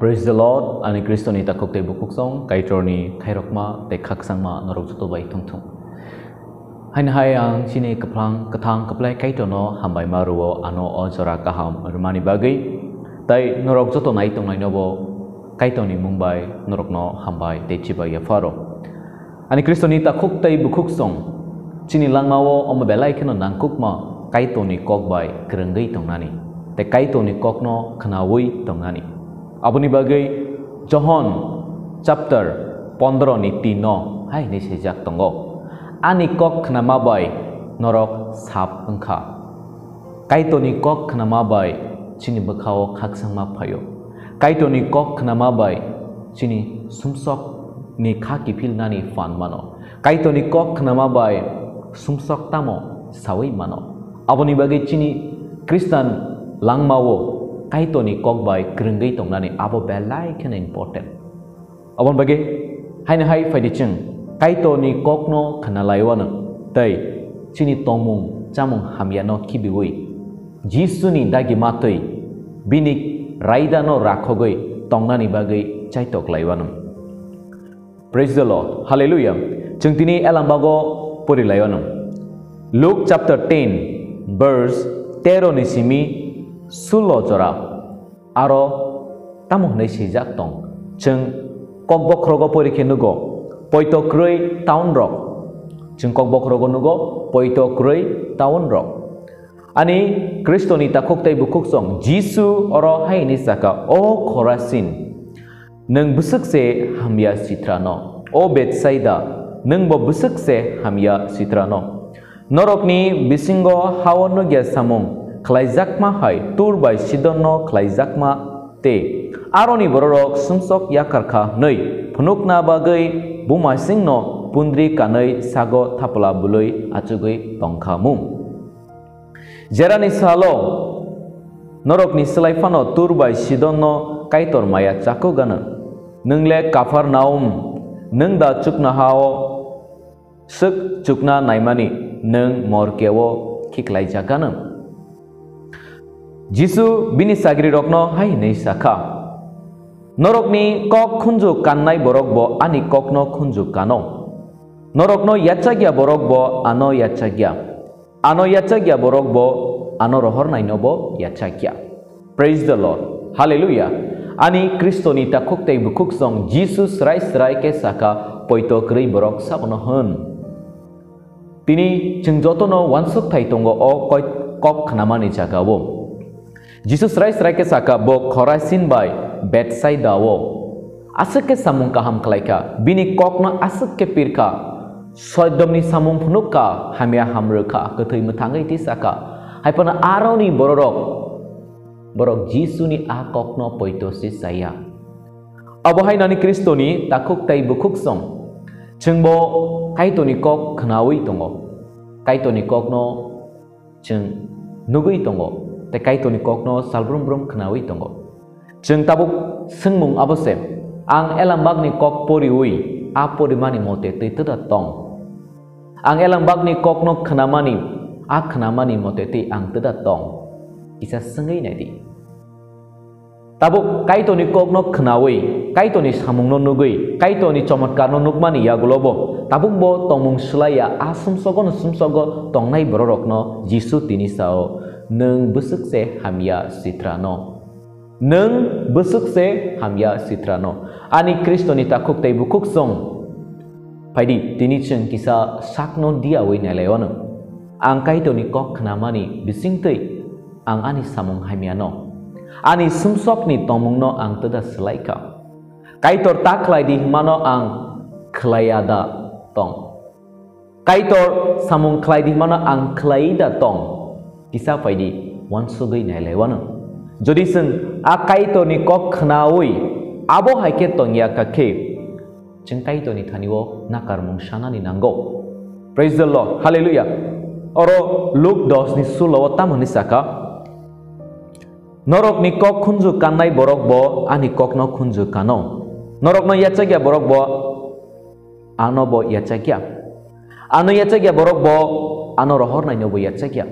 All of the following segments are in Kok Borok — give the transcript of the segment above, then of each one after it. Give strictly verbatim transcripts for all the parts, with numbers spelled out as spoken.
Praise the Lord, ani Kristoni takhuk tei bukhuksong, Kaitorni khairokma tei khakchangma norok joto bai thung thung. Haino hai ang chini kwphang kwthang kwplai Kaitorno hambai ma rwo, ano o jora kaham rwmani bagwi, tei norok joto nai tongnainobo Kaitorni mung bai norokno hambai tei chibai yapharo. Ani Kristoni takhuk tei bukhuksong, chini langmao omo belai kheno nangkukma Kaitorni kok bai kwrwngwi tongnani, tei Kaitorni kokno khnaui tongnani. Aboni bagwi Johon chapter pondro ni tin no hai hinwi swijak tongo, "Ani kok khnama bai norok sap wngkha." Kaitorni kok khnama bai chini bwkhao khakchangma phaio. Kaitorni kok khnama bai chini sumsokni kha kiphilnani phan mano. Kaitorni kok khnama bai sumsok tamo saui mano. Aboni bagwi chini Khristan langmao Kaitorni kok bai kwrwngwi tongnani abo belai kheno important. Aboni bagwi haino hai phaidi chwng Kaitorni kokno khna laiwano tei chini tongmung chamung hamyano khibiui Jisuni dagi matwi bini raidano rakhogwi tongnani bagwi chaitok laiwano. Praise the Lord. Hallelujah. Chwng tini elambago pori laiwano. Luke chapter ten, verse tero ni simi sulo jora. Aro tamo hwnwi swijak tong? Chwng kokbokhorogo pori khe nugo, poito kwrwi town rok. Chwng kokbokhorogo nugo, poito kwrwi town rok. Ani Kristoni takhuk tei bukhuksong Jisu oro hai hwnwi saka, "O Khorasin, nwng bwswk se hamya sitra no! O Betsaida, nwng bo bwswk se hamya sitra no! Norokni bisingo hao nukya samung khlaijakma hai Tur bai Sidonno khlaijakma tei aroni bororok sumsok yakar kha hwnwi phunukna bagwi bumasingno pundri kanwi sago thapla bwlwi achugwi tong kha mung. Jerani salo norokni swlai phano Tur bai Sidonno Kaitor maya chakuk gana. Nwng le Kapharnaum, nwng da chuknohao swk chukna naimani nwng morkeo khiklaijak gana." Jisu bini sagrirokno hai hwnwi sa kha, "Norokni kok khunju kannai borok bo ani kokno khunju kano. Norokno yachakya borok bo ano yachakya. Ano yachakya borok bo ano rohornaino bo yachakya." Praise the Lord. Hallelujah. Ani Kristoni takhuk tei bukhuksong Jisu srai srai khe saka, "Poito kwrwi borok sabono hwn." Tini chwng jotono uansuk thai tongo o koi-, kok khnamani jagao. Jisu srai srai khe saka, bo Khorasin bai Betsaidao aswk khe samung kaham khlai kha, bini kokno aswk khe pir kha, soidomni samung phunuk kha, hamya hamrwk kha, kwthwi mwthangwi tisa kha. Hai phano aroni bororok, borok Jisuni a kokno poito se chaya. Abo hai nani Kristoni takhuk tei bukhuksong, chwngbo Kaitorni kok khnaui tongo, Kaitorni kokno chwng nugwi tongo tei Kaitorni kokno salbrum brum khnaui tongo. Chwng tabuk swngmung abo se, "Ang elambakni kok poriui a porimani mote twi twda tong? Ang elambakni kokno khnamani a khnamani mote twi ang twda tong?" Kisa swngwi nai di. Tabuk Kaitorni kokno khnaui, Kaitorni samungno nugwi, Kaitorni chomotkarno nukmani yagulobo tabukbo tongmung swlaiya a sumsogono sumsogo tongnai bororokno Jisu tini sao, "Nwng bwswk se hamya sitra no. Nwng bwswk se hamya sitra no." Ani Kristoni takhuk tei bukhuksong, phaidi tini chwng kisa sakno diyaui nailaio ano. Ang Kaitorni kok khnamani bisingtwi ang ani samung hamyano, ani sumsokni tongmungno ang twda swlai kha. Kaitor ta khlai di hwnmano ang khlaiya da tong? Kaitor samung khlai di hwnmano ang khlai da tong? Kisa phai di, uansugwi nailaiwano. Jodi chwng a Kaitorni kok khnaui abo hai khe tongya kha khe, chwng Kaitorni thani-o nakarmung sanani nango. Praise the Lord. Hallelujah. Oro Luke dos ni sulo o tamo hinwi saka, "Norokni kok khunju kannai borok bo ani kokno khunju kano. Norokno yachakya borok bo ano bo yachakya. Ano yachakya borok bo ano rohornaino bo yachakya."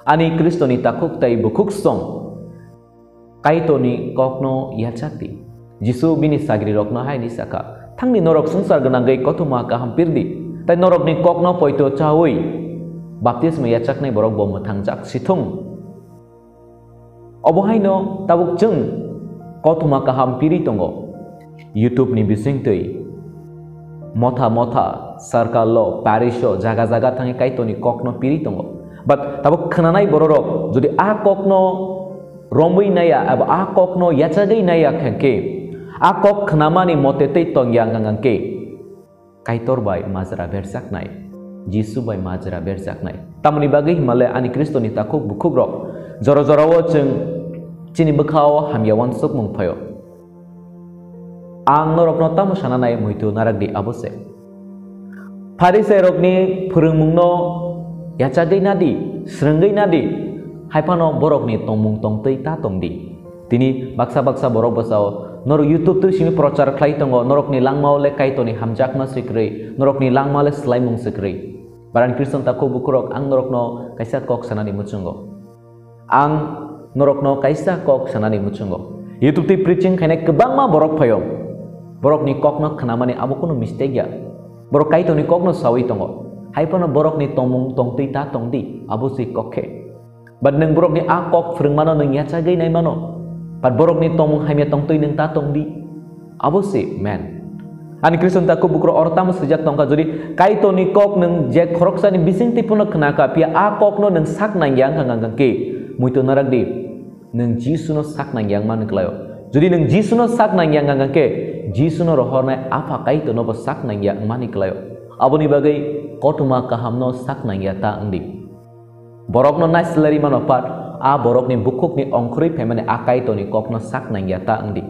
Ani Kristoni takhuk tei bukhuk song. Kaitorni kokno yachak di. Jisu bini sagrirokno hai hwnwi sa kha, "Thangdi norok swngchar gwnangwi kothoma kaham pirdi, tei norokni kokno poito chaui baptisma yachaknai borok bo mwthangjak si thung." Obo haino tabuk chwng kothoma kaham pirwi tongo. YouTube ni bisingtwi motha motha, circle o, parish o, jaga jaga thangwi Kaitorni kokno pirwi tongo. But tabuk khwnanai bororok jodi a kokno romwi naiya eba a kokno yachagwi naiya khe, a kok khnamani mote tei tongya wngkha khe, Kaitor bai majra berjaknai, Jisu bai majra berjaknai. Tamoni bagwi himale ani Khristoni takhuk bukhukrok, jora jorao chwng chini bwkhao hamya uansukmung phaio. Ang norokno tamo sana nai, muitu narakdi abo se. Pharisairokni phwrwngmungno yachagwi nadi, srwngwi nadi, hai phano borokni tongmung tongtwi ta tongdi. Tini baksa baksa borok bwsao norok YouTube twi simi prochar khlai tongo, norokni langmao le Kaitorni hamjakma se kwrwi, norokni langma le swlaimung se kwrwi. Barani Khristan takhuk bukhurok, ang norokno kaisa kok sanani muchungo. Ang norokno kaisa kok sanani muchungo. YouTube twi preaching khainai kwbangma borok phaio. Borokni kokno khnamani abo kunu mistake ya. Borok Kaitorni kokno saui tongo. Hai phano borokni tongmung tongtwi ta tongdi, abo se kok khe. But nwng borokni a kok phwrwngmano nwng yachagwi naimano. But borokni tongmung hamya tongtwi nwng ta tongdi. Abo se man. Ani Khristan takhuk bukhurok, oro tamo swijak tongkha, jodi Kaitorni kok nwng je khoroksani bisingtwi phano khnakha, phiya a kokno nwng sak nangya wngkha wngkha khe, muitu narakdi, nwng Jisuno sak nangya wngmani kwlaio. Jodi nwng Jisuno sak nangya wngkha khe, Jisuno rohornai Apha Kaitorno bo sak nangya wngmani kwlaio. Aboni bagwi kothoma kahamno sak nangya ta wngdi. Borokno naislari mano, pat a borokni bukhukni ongkhorwi phaimani a Kaitorni kokno sak nangya ta wngdi.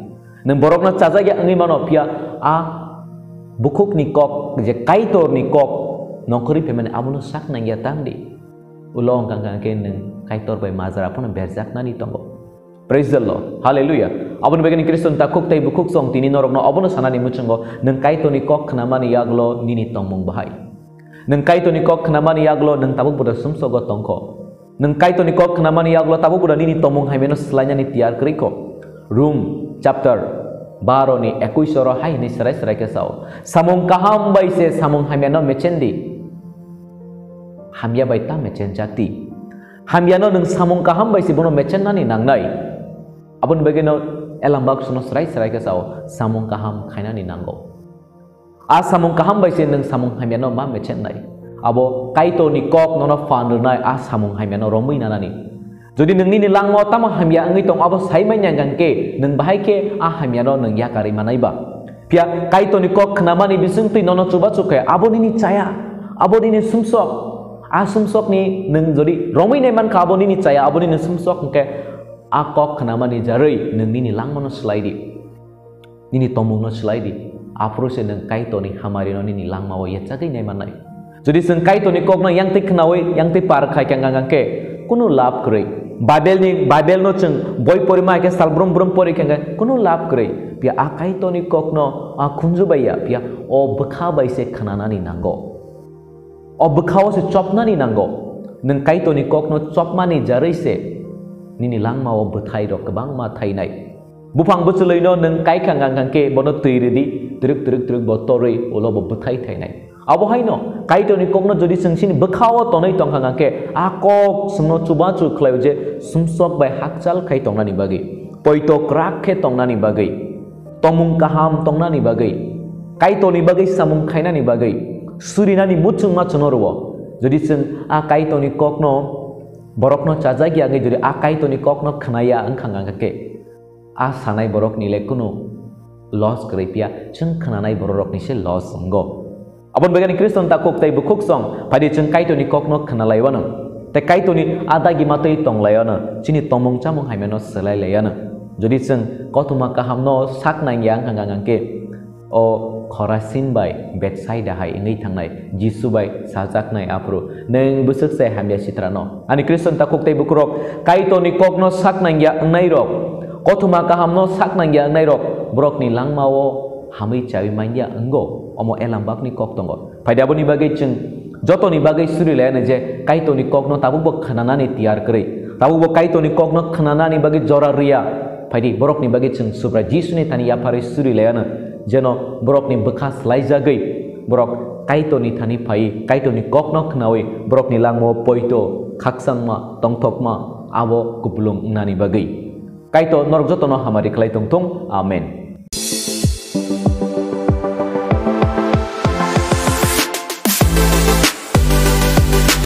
Nwng borokno chajakya wngwi mano, phiya a bukhukni kok, je Kaitorni kok nongkhorwi phaimani, abono sak nangya ta wngdi. Ulo wngkha khe nwng Kaitor bai majra phano berjaknani tongo. Praise the Lord. Hallelujah. Aboni bagwi ni Khristan takhuk tei bukhuk song tini norokno obono sanani muchungo, nwng Kaitorni kok khnamani yagulo nini tongmung bahai. Nwng Kaitorni kok khnamani yagulo nwng tabuk buda sumsogo tongkho. Nwng Kaitorni kok khnamani yagulo tabuk buda nini tongmung hamyano swlainani tiyar kwrwikho. Rom chapter baro ni ekush oro hai hwnwi srai srai khe sao, "Samung kaham bai se samung hamyano mechendi. Hamya bai ta mechenjakdi." Hamyano nwng samung kaham bai se bono mechennani nangnai. Aboni bagwino elambak suno srai srai khe sao, samung kaham khainani nango. A samung kaham bai se nwng samung hamyano ma mechennai. Abo Kaitorni kok nono phan rwnai a samung hamyano romwi nanani. Jodi nwng nini langmao tamo hamya wngwi tong, abo sai manya hwnkhe nwng bahai khe a hamyano nwng yakarwi manai ba. Phiya Kaitorni kok khnamani bisingtwi nono chubachu khe abo nini chaya, abo nini sumsok. A sumsokni nwng jodi romwi nai mankha, abo nini chaya, abo nini sumsok hwnkhe a kok khnamani jarwi nwng nini langmano swlai di. Nini tongmungno swlai di. Aphuru se nwng Kaitorni hamarino nini langmao yachagwi nai mannai. Jodi chwng Kaitorni kokno yangtwi khnaui, yangtwi par khai kha hwnkha khe, kunu lab kwrwi. Bible ni, Bible no chwng boi porima khe sal brum brum pori kha hwnkha khe, kunu lab kwrwi. Phiya a Kaitorni kokno a khunju bai ya, phiya o bwkha bai se khnanani nango. O bwkhao se chopnani nango. Nwng Kaitorni kokno chopmani jarwi se nini langmao bwthai rok kwbangma thainai. Buphang bwchwlwino nwng kai kha ngang khe bono twi rwdi, twrwk twrwk twrwk bo torwi ulo bo bwthai thainai. Abo haino Kaitorni kokno jodi chwng chini bwkhao tonwi tongkha ngang khe, a kok chwngno chubachu khlaio je sumsok bai hakchal khai tongnani bagwi, poito kwrak khe tongnani bagwi, tongmung kaham tongnani bagwi, Kaitorni bagwi samung khainani bagwi, surinani muchungma chwngno rwo. Jodi chwng a Kaitorni kokno borokno chajak ya wngwi jodi a Kaitorni kokno khnaya wngkha ngang khe, a sanai borokni le kunu loss kwrwi phiya, chwng khnanai bororokni se loss wngo. Aboni bagwi Khristan takhuk tei bukhuk song, phaidi chwng Kaitorni kokno khna laiwano, tei Kaitorni a dagi matwi tong laiwano, chini tongmung chamung hamyano swlai laiwano. Jodi chwng kothoma kahamno sak nangya wngkha ngang khe, o Khorasin bai Betsaida hai wngwi thangnai Jisu bai sajaknai aphuru, "Nwng bwswk se hamya sitrano." Ani Khristan takhuk tei bukhurok, Kaitorni kokno sak nangya wngnairok, kothoma kahamno sak nangya wngnairok, borokni langmao hamwi chawi manya wngo, omo elambakni kok tongo. Phaidi aboni bagwi chwng jotoni bagwi suri laiano je Kaitorni kokno tabukbo khnanani tiyar kwrwi, tabukbo Kaitorni kokno khnanani bagwi jora rwya. Phaidi, borokni bagwi chwng Subrai Jisuni thani yapharwi suri laiano, jeno borokni bwkha swlaijagwi borok Kaitorni thani phaiwi Kaitorni kokno khnaui borokni langmao poito, khakchangma, tongthokma abo kupulung wngnani bagwi. Kaitor norok jotono hamari khlai tongthung. Amen.